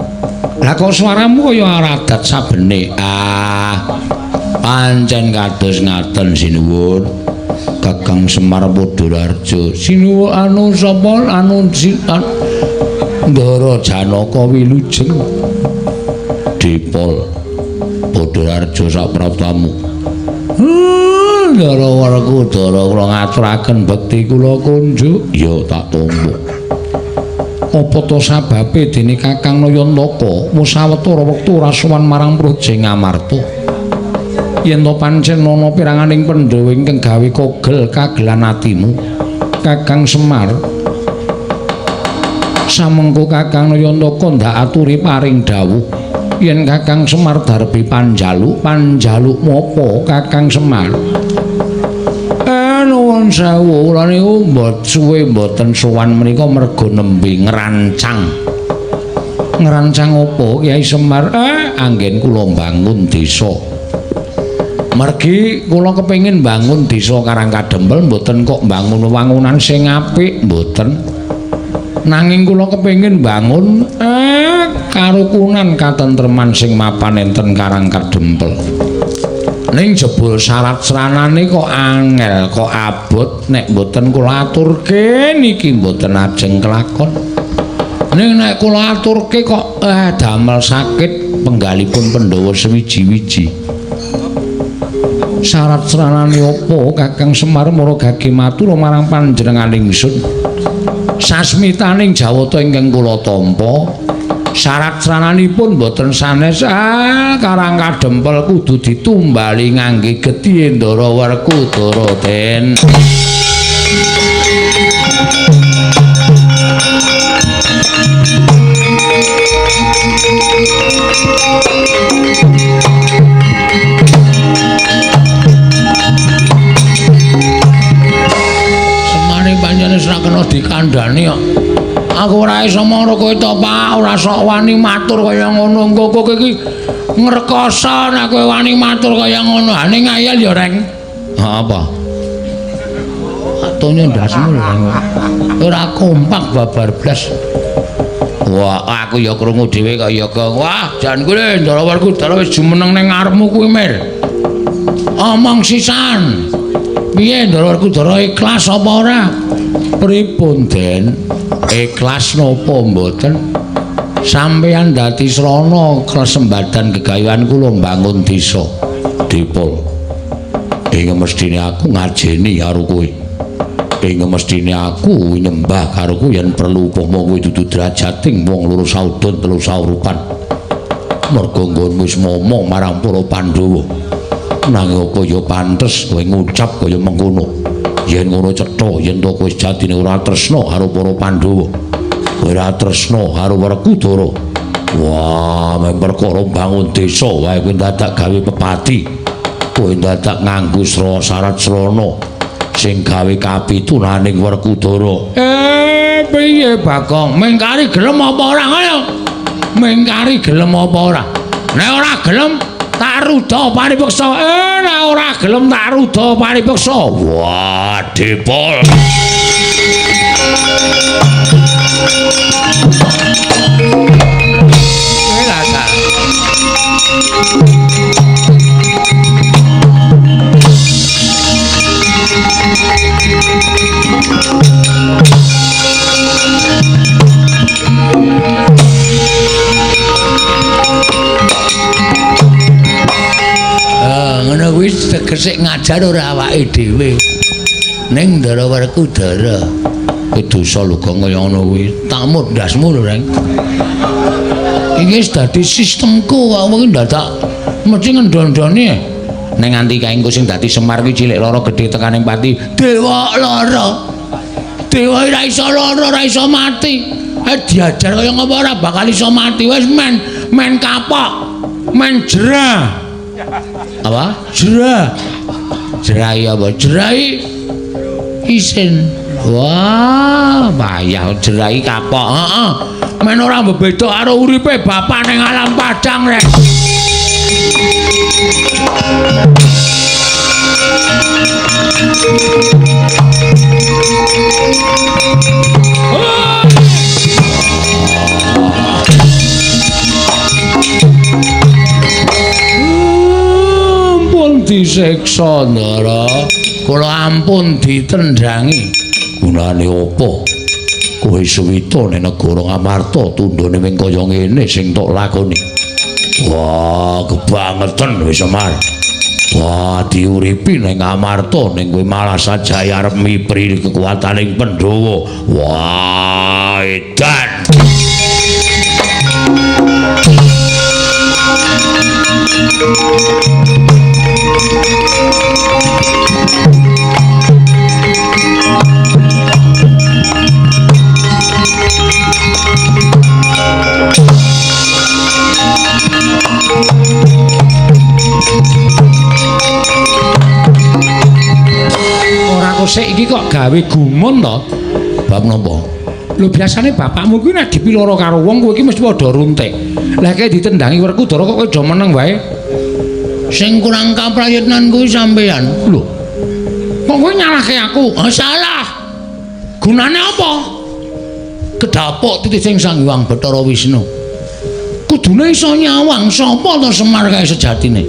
Lah kok suaramu kaya aradat sabene. Ah, pancen kados ngaten sinuwun. Kakang Semar padha raja. Sinuwun anu sapa anu Ndara Janaka wilujeng. Dipol padha raja sapraptamu. Ndara Werkudara kula ngaturaken bekti kula kunjuk. Ya tak tampa. Apa to sababe dene Kakang Nayantaka wis sawetara wektu ora sowan marang Praja Ngamarta? Yen to pancen ana piranganing Pandhawa ingkang gawe kogel kagelan atimu, Kakang Semar. Samengko Kakang Nayantaka ndak aturi paring dawuh yen Kakang Semar darbi panjaluk, panjaluk apa Kakang Semar? Nuwun sewu, kula niku mbot suwe mboten sowan menika merga nembe ngrancang. Ngrancang apa Kyai Semar? Anggen kula mbangun desa. Mergi kula kepengin mbangun desa Karangkadempel mboten kok mbangun wangunan sing apik mboten. Nanging kula kepengin mbangun karukunan katentreman sing mapan enten Karangkadempel. Ning jebul syarat sranane kok angel, kok abot nek mboten kula aturke niki mboten ajeng kelakon. Ning nek kula aturke kok damel sakit penggalipun Pandhawa sewiji-wiji. Syarat sranane apa Kakang Semar mara gage matur marang panjenengan ingsun? Sasmitaning jawata ingkang kula tampa, syarat srananipun mboten sanes. Karangkadempel kudu ditumbali ngangge getih Ndara Werkudara Den. Semane pancene ora kena dikandhani kok. Aku ora iso moro kowe to, Pak, ora sok wani matur kaya ngono. Engko kowe iki ngrekoso nek kowe wani matur kaya ngono. Ane ngayal ya, Reng. Ha apa? Tonyo ndasmu lho, Reng. Ora kompak babar blas. Wah, aku ya krungu dhewe kaya gong. Wah, jan kuwi Ndara Werkudara wis jumeneng ning ngarepmu kuwi, Mir. Omong sisan. Piye Ndara Werkudara ikhlas apa ora? Pripun, Den? Ikhlas napa mboten? Sampeyan dadi srana klesembadan gegayuhan kula mbangun desa Dipol. Ing mestine aku ngajeni karo kowe. Ing mestine aku nyembah karo kowe yen perlu upama kowe dudu drajating wong loro saudon telu saurupan. Merga nggonmu wis momong marang para Pandhawa. Nanging apa ya pantes kowe ngucap kaya mengkono? Yen ngono cetha yen to kowe sejatine ora tresna karo para Pandhawa. Ora tresna karo Werkudara. Wah, mung perkara mbangun desa wae kowe dadak gawe pepati. Kowe dadak nganggo syarat srana sing gawe kapitunaning Werkudara. Piye Bagong? Mengkari gelem apa ora ngono? Mengkari gelem apa ora? Nek ora gelem tak ruda paripeksa. Nek ora gelem tak ruda paripeksa. Wah, Dipol. Kuwi tegese ngajar ora awake dhewe. Ning Ndara Werkudara. Kuwi dosa lho Gong kaya ngono kuwi. Tak mundhasmu lho, Reng. Iki wis dadi sistemku kok kowe ndadak mesti ngendon-ndoni. Ning nganti kae engko sing dadi Semar kuwi cilik lara gedhe tekaning pati. Dewa lara. Dewa ora iso lara, ora iso mati. Diajar kaya ngapa ora bakal iso mati. Wis men kapok, men jerah. Apa? Jerah. Jerai apa? Jerai isin. Wah, payah jerai kapok. Heeh. Men ora bebeda karo uripe bapak ning alam padang rek. Ampun disiksa, Ndara. Kula ampun ditendangi. Gunane apa? Kowe suwita ning negara Ngamarta tundhone ming kaya ngene sing tok lakoni. Wah, kebangetan wis Semar. Wah, diuripi ning Ngamarta ning kowe malah sajae arep mipri kekuataning Pandhawa. Wah, edan.
Ora kosek iki kok gawe gumun to?
Bab napa?
Lho biasane bapakmu kuwi nek dipiloro karo wong kowe iki mesti padha runtik. Lah kae ditendangi Werkudara kok kowe do meneng wae.
Sing kurang kaprayitnan kuwi sampeyan.
Lho. Kok kowe nyalahke aku?
Oh, salah. Gunane apa? Kedapuk titih sing Sang Hyang Bathara Wisnu. Kudune iso nyawang sapa to Semar kae sejatine?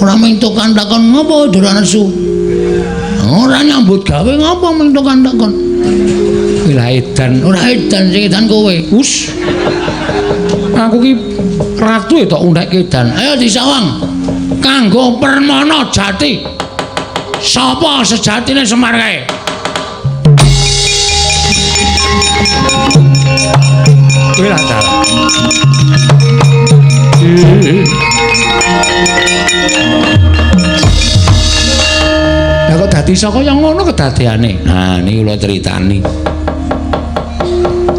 Ora mung tokan takon ngopo Ndara Nesu. Ora nyambut gawe ngopo mung tokan takon.
Lah edan,
ora edan sing edan kowe.
Us. Aku ki ratu ya tok undhekke edan.
Ayo disawang. Kanggo permana jati. Sapa sejatine Semar kae?
Kuwi lah dalah. Lah kok dadi iso kaya ngono kedadeane?
Nah, niki kula critani.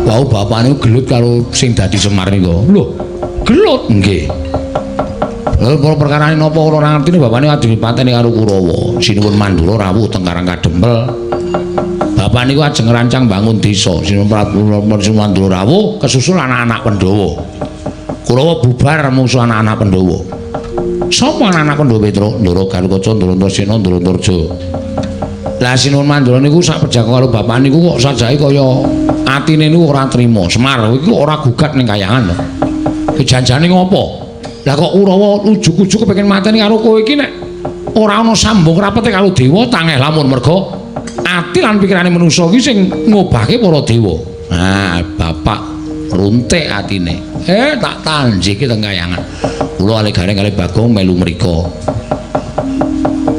Wau bapak niku gelut karo sing dadi Semar niku.
Lho, gelut?
Nggih. Lha para perkarane napa ora ngertine bapak niku ajeng dipateni karo Kurawa. Sinuwun Mandura rawuh teng Karang Kadempel. Bapak niku ajeng ngrancang bangun desa. Sinuwun Prabu Mandura rawuh kesusul anak-anak Pandhawa. Kurawa bubar mungsu anak-anak Pandhawa.
Sapa anak-anak Pandhawa Petruk?
Ndara Garukaca, Ndara Antasena, Ndara Antarja. Lah Sinuwun Mandura niku sak pejako karo bapak niku kok sajae kaya atine niku ora trima. Semar iki ora gugat ning kayangan lho.
Janjane ngopo? Lah kok Kurawa ujug-ujug kepengin mateni karo kowe iki nek ora ana sambung rapete karo dewa tangeh lamun merga ati lan pikirane manusa iki sing ngobahke para dewa.
Nah, bapak runtik atine. Tak tanjiki teng kayangan. Kula kalih Gareng kalih Bagong melu mriko.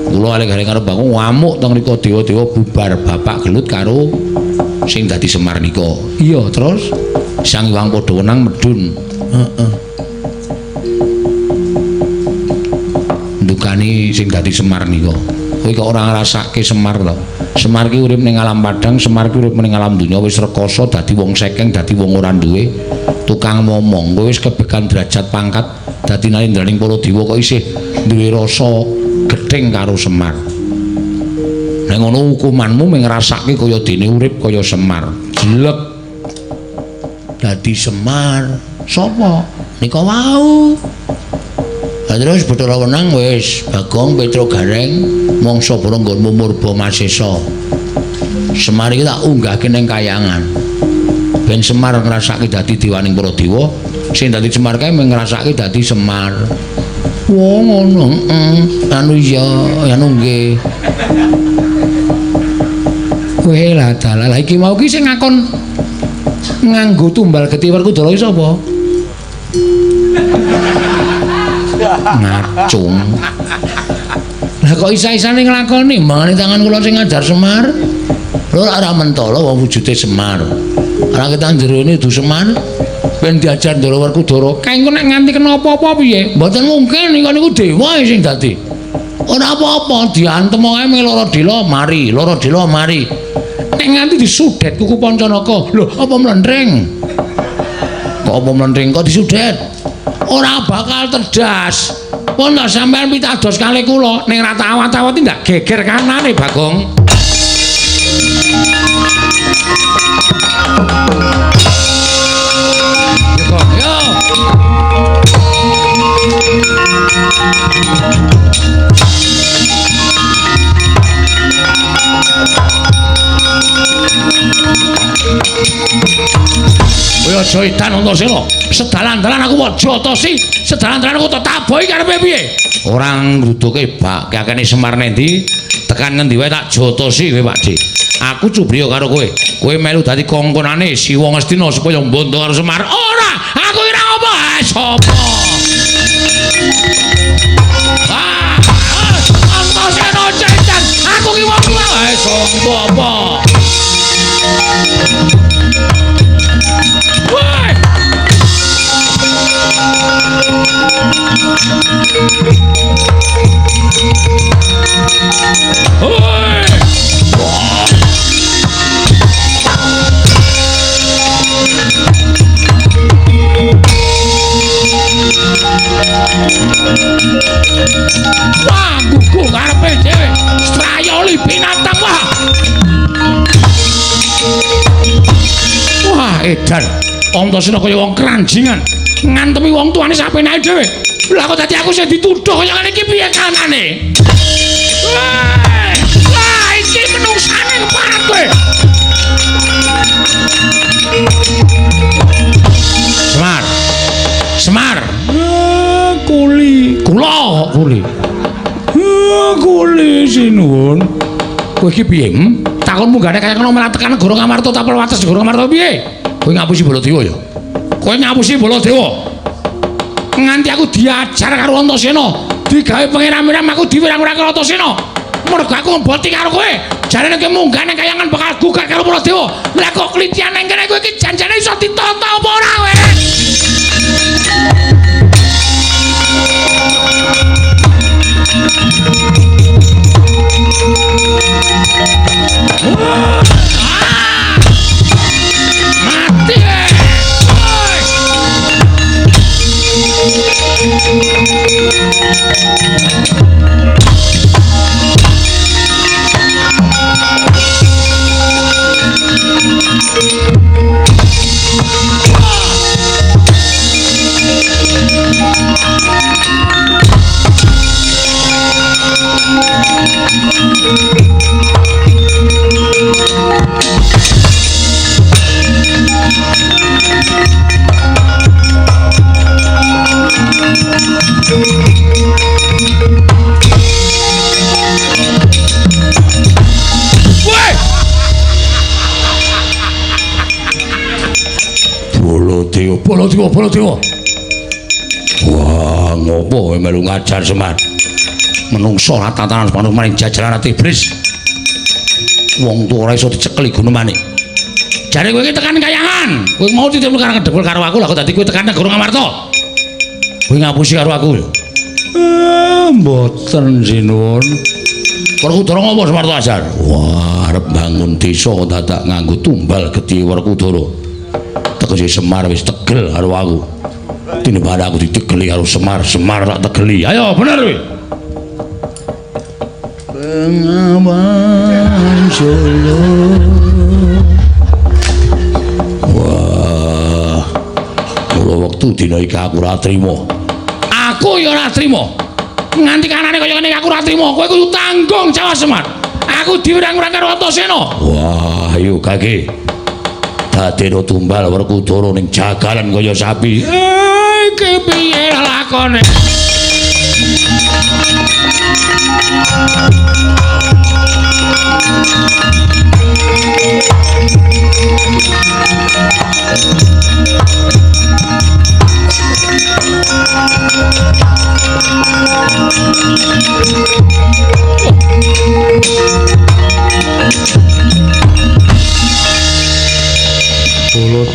Kula kalih Gareng karo Bagong ngamuk teng mriko dewa-dewa bubar bapak gelut karo sing dadi Semar nika.
Iya, terus
Sang Hyang padha wenang medhun. Heeh. Ndukani sing dadi Semar nika. Kowe kok ora ngrasake Semar to? Semar ki urip ning alam padang, Semar ki urip ning alam donya wis rekoso dadi wong sekeng, dadi wong ora duwe tukang momong. Kowe wis kebekan derajat pangkat dadi nalindraning para dewa kok isih duwe rasa gething karo Semar. Nek ngono hukumanmu mung ngrasake kaya dene urip kaya Semar. Jelek dadi Semar. Sapa? Nika wau. Lah terus Bathara Wenang wis Bagong Petruk Gareng mangsa bara nggonmu murba masesa. Semar iki tak unggahke ning kayangan. Ben Semar ngrasake dadi dewaning para dewa, sing dadi Semar kae mung ngrasake dadi Semar. Wah ngono, heeh. Anu iya, anu nggih.
Kowe lah dalah. Lah iki mau ki sing ngakon nganggo tumbal getih Werkudara iki sapa?
Ngacung. Lah kok isa-isane nglakoni mangane tangan kula sing ngajar Semar. Lho ora mentala wong wujude Semar. Ora ketang jerone du Semar. Ben diajar Ndara Werkudara. Kae engko nek nganti kena apa-apa piye? Mboten mungkin niku niku dewa sing dadi. Ora apa-apa diantem wae ming lara dela mari, lara dela mari. Nek nganti disudet kuku Pancanaka, lho apa mlentring? Kok apa mlentring kok disudet? Ora bakal terdas. Pun ta sampean pitados kalih kula ning ra tawat-tawat ndak geger kanane Bagong. Yo Gong, yo. Kowe aja edan Antasena. Sedalan-dalan aku aja tosi, sedalan-dalan aku tabohi karepe piye? Ora ngruduke bak kakene Semar nendi, tekan ngendi wae tak jotosi kowe Pakde. Aku cubriya karo kowe. Kowe melu dadi kongkonane Siwa Ngastina supaya mbondo karo Semar. Ora, aku ora apa. Sapa? Ah, Antasena edan. Aku ki wong tuwa. Sapa apa? Woi! Woi! Wah, gugu karepe dhewe. Strayoli binatang wah. Wah, edan. Antasena kaya wong keranjingan. Ngantemi wong tuane sapenake dhewe. Lah kok dadi aku sing dituduh kaya ngene iki piye kanane? Wah, wah iki menungsane keparat kowe. Semar. Semar. Kuli. Kula kok kuli. Kuli sinuwun. Kowe iki piye? Takon munggane kaya ngono malah tekan negara Ngamarta tapel wates negara Ngamarta piye? Kowe ngapusi Baladewa ya? Kowe ngapusi Baladewa. Nganti aku diajar karo Antasena, digawe pangeran-pangeran aku diwirang-wirang karo Antasena. Mergo aku ngeboti karo kowe. Jarene kowe munggah nang kayangan bakal gugat karo Baladewa. Lah kok klitian nang kene kowe iki janjane iso ditata apa ora kowe? Mati! Woi! Baladewa, Baladewa, Baladewa. Wah, ngopo kowe melu ngajar Semar? Menungso ora tatanan manuk maring jajaran iblis. Wong tuwa ora iso dicekeli gunemane. Jare kowe iki tekan kayangan. Kowe mau titip karo kedebul karo aku, lah kok dadi kowe tekan negara Ngamarta. Kowe ngapusi karo aku. Mboten sinuwun. Werkudara ngopo Semar ajar? Wah, arep bangun desa dadak nganggo tumbal gedhe Werkudara. Tegese Semar wis tegel karo aku. Tinimbang aku ditegeli karo Semar, Semar tak tegeli. Ayo bener kowe. Bengawan Solo. Wah, mula wektu dina iki aku ora trima. Aku ya ora trima. Nganti kanane kaya ngene aku ora trima. Kowe kudu tanggung jawab Semar. Aku diurang-urang karo Antasena. Wah, ayo kaki. Dadeno tumbal Werkudara ning jagalan kaya sapi. Iki piye lakone?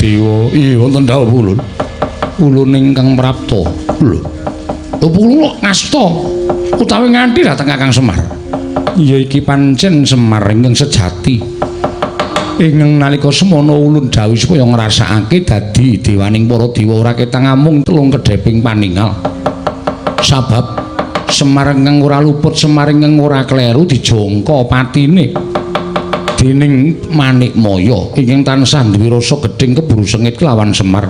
Dewa. Iya wonten dawuh ulun. Ulun ingkang prapta. Lho. Lho kula ngasta utawi nganti dhateng Kakang Semar. Ya iki pancen Semar ingkang sejati. Ingkang nalika semana ulun dawuh supaya ngrasakake dadi dewaning para dewa ora ketang amung telung kedheping paningal. Sabab Semar ingkang ora luput, Semar ingkang ora kleru dijangka patine dening Manikmaya ingkang tansah duwe rasa gething keburu sengit kelawan Semar.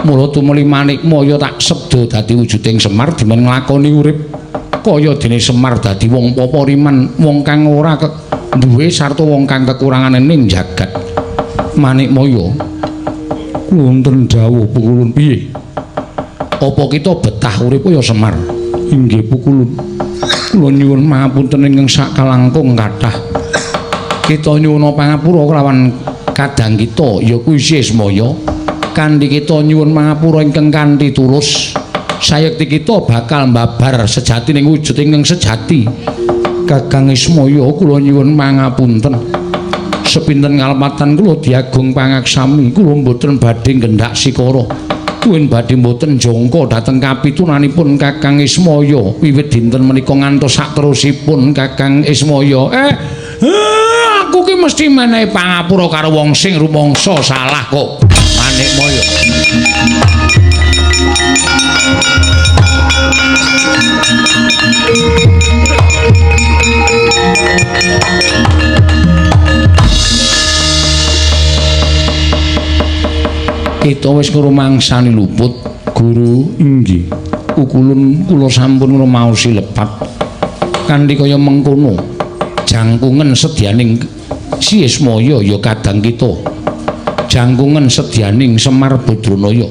Mula tumuli Manikmaya tak sebda dadi wujuding Semar dimen nglakoni urip kaya dene Semar dadi wong papariman, wong kang ora duwe sarta wong kang kekurangan ning jagat. Manikmaya, wonten dawuh pukulun piye? Apa kita betah urip kaya Semar? Inggih pukulun. Kula nyuwun pangapunten ingkang sakalangkung kathah. Kita nyuwun pangapura kelawan kadang kita ya kuwi Ismaya. Kanthi kita nyuwun pangapura ingkang kanthi tulus, sayekti kita bakal mbabar sejatining wujud ingkang sejati. Kakang Ismaya, kula nyuwun pangapunten. Sepinten kalepatan kula diagung pangaksami, kula mboten badhe nggendak sikara. Tuwin badhe mboten jangka dhateng kapitunanipun Kakang Ismaya wiwit dinten menika ngantos sakterusipun Kakang Ismaya. Aku ki mesti menehi pangapura karo wong sing rumangsa salah kok. Manikmaya. Kita wis ngrumangsani luput, Guru. Inggih. Ukulun kula sampun ngrumaosi lepat. Kanthi kaya mengkono, jangkungen sedyaning Si Ismaya ya kadang kita. Jangkungen sedyaning Semar Badranaya.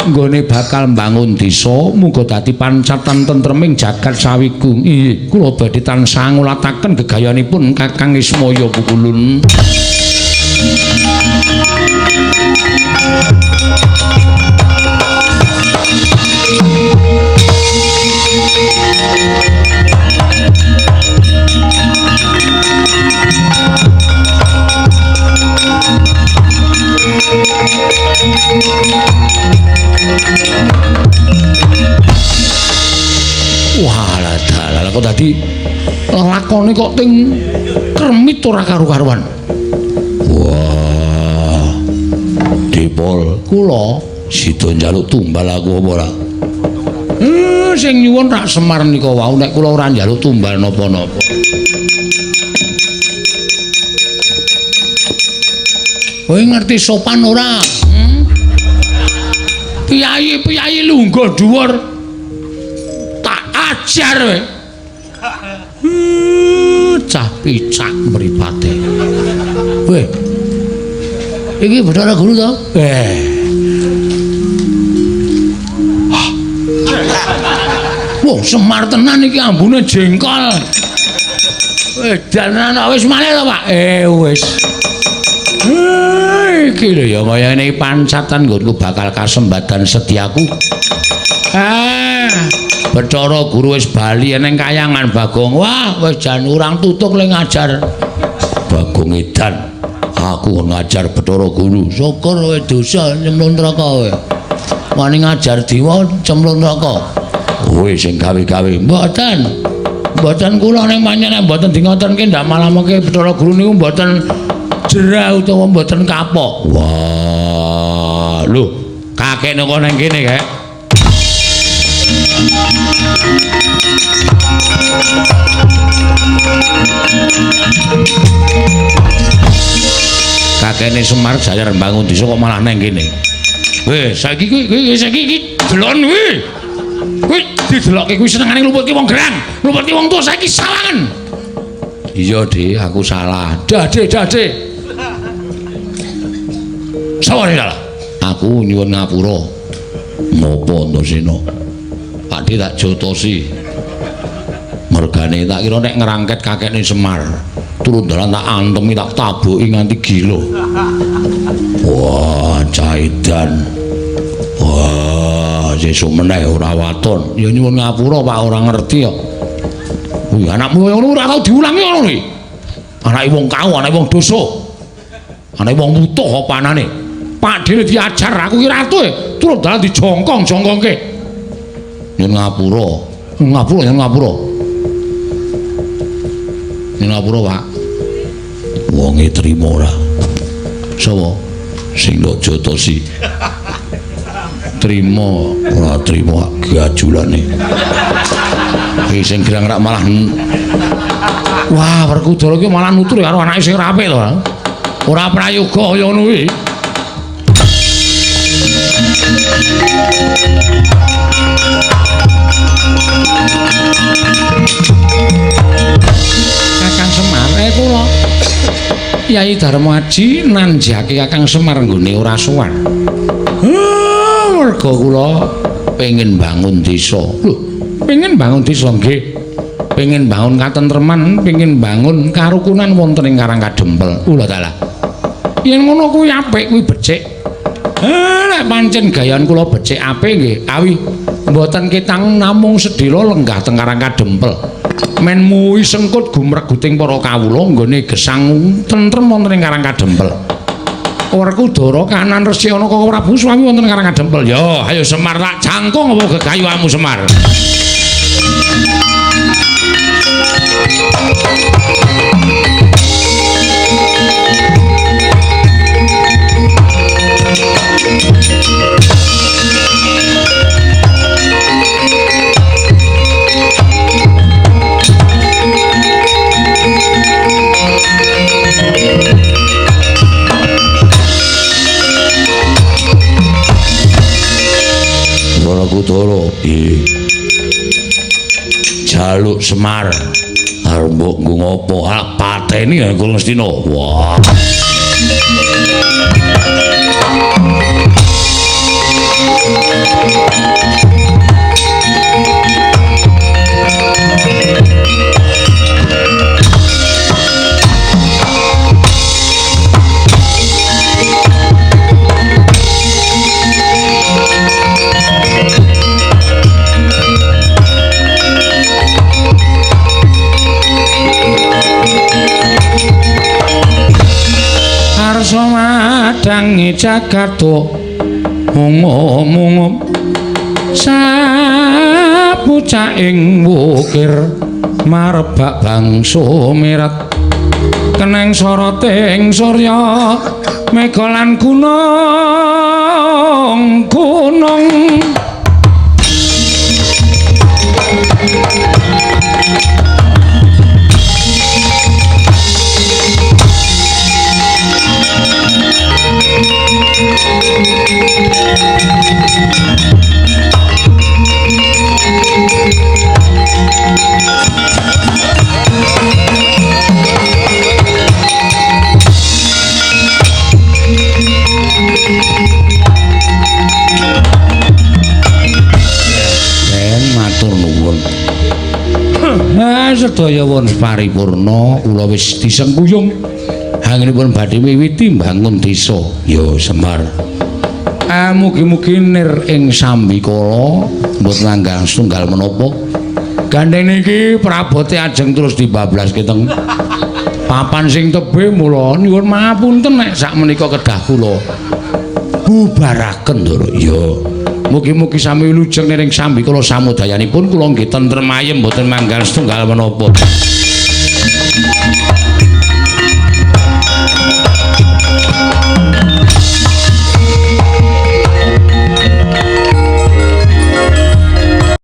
Nggone bakal mbangun desa muga dadi pancatan tentreming jagat sawigung. Inggih, kula badhe tansah ngulataken gegayanipun Kakang Ismaya pukulun. Wah, dalah kok dadi lelakone kok ting kremit ora karu-karuan. Wah. Dipol kula sida njaluk tumbal aku apa ora? Sing nyuwun rak Semar nika wau, nek kula ora njaluk tumbal napa-napa. Kowe ngerti sopan ora? Piyayi-piyayi lungguh dhuwur tak ajar kowe. Cah picak mripate. Weh. Iki Bathara Guru to? Wah, Semar tenan iki ambune jengkol. Edan wis malih to, Pak? Wis. Iki lho ya kaya ngene pancatan nggonku bakal kasembadan sediaku. Bathara Guru wis bali ning kayangan Bagong. Wah, wis jan urang tutuk le ngajar. Bagong edan. Aku ngajar Bathara Guru. Syukur kowe dosa nyemplung neraka kowe. Wani ngajar dewa cemplung neraka. Kowe sing gawe-gawe. Mboten. Mboten kula ning pancen mboten di ngotenke ndak malah mengke Bathara Guru niku mboten jerah utawa mboten kapok. Wah, lho, kakek nang kene, Kek. Kakekne Semar jayar mbangun desa kok malah nang kene. Weh, saiki kuwi saiki iki delon kuwi. Kuwi didelokke kuwi senengane ngluputke wong gerang, ngluputke wong tuwa saiki salangan. Iya, Dik, aku salah. Dade, dade. Sapa sing salah? Aku nyuwun ngapura. Ngopo Antasena? Pakde tak jotosi. Mergane tak kira nek ngrangket kakekne Semar, turun dalan tak antemi tak tabuki nganti gila. Wah, caidan. Wah, sesuk meneh ora waton. Ya nyuwun ngapura Pak, ora ngerti kok. Kuwi anakmu kaya ngono ora tau diulangi ngono kuwi. Anake wong kau, anake wong dosa. Anake wong wutuh apa anane?
Pakdene diajar aku ki ratu e, turun dalan dijongkong-jongkongke. Nyun ngapura. Ngapura nyun ngapura. Nyun ngapura, Pak. Wonge trimo ora? Sapa? Sing ndok jotosi. Trimo ora trimo gajulane. Iki sing gerang rak malah wah, Werkudara iki malah nutur karo anake sing ora apik to. Ora prayoga kaya ngono kuwi. Kakang Semar, kula Yai Darmaji nanjake Kakang Semar nggone ora sowan. Merga kula pengin bangun desa. Lho, pengin bangun desa nggih. Pengin bangun katentreman, pengin bangun karukunan wonten ing Karang Kadempel. Ula dalah. Yen ngono kuwi apik, kuwi becik. Nek pancen gayan kula becik apik nggih, awi mboten ketang namung sedhela lenggah teng Karang Kadempel. Men muwi sengkut gumreguting para kawula nggone gesang tentrem wonten ing Karang Kadempel. Werkudara kanan Resi ana Koko Prabu Swami wonten Karang Kadempel. Ya, ayo Semar tak jangkung apa gegayuhamu Semar. Werkudara, jaluk Semar. Arep mbok nggo ngopo? Ah, pateni ya Ngastina. Wah. Arsa madangi jagat mungup-mungup sapucaking wukir marebak bangsa mirat keneng soroting surya mega lan gunung gunung. Matur nuwun. Sedaya wonten paripurna kula wis disengkuyung. Anggenipun badhe miwiti mbangun desa. Ya Semar. Mugi-mugi nir ing sambikala mboten langgang setunggal menapa. Gandeng niki prabote ajeng terus dibablaske teng papan sing tebih, mula nyuwun mapunten nek sakmenika kedah kula bubaraken, Ndara. Ya. Mugi-mugi sami wilujeng ning sambikala samudayanipun kula nggih tentrem ayem mboten manggal setunggal menapa.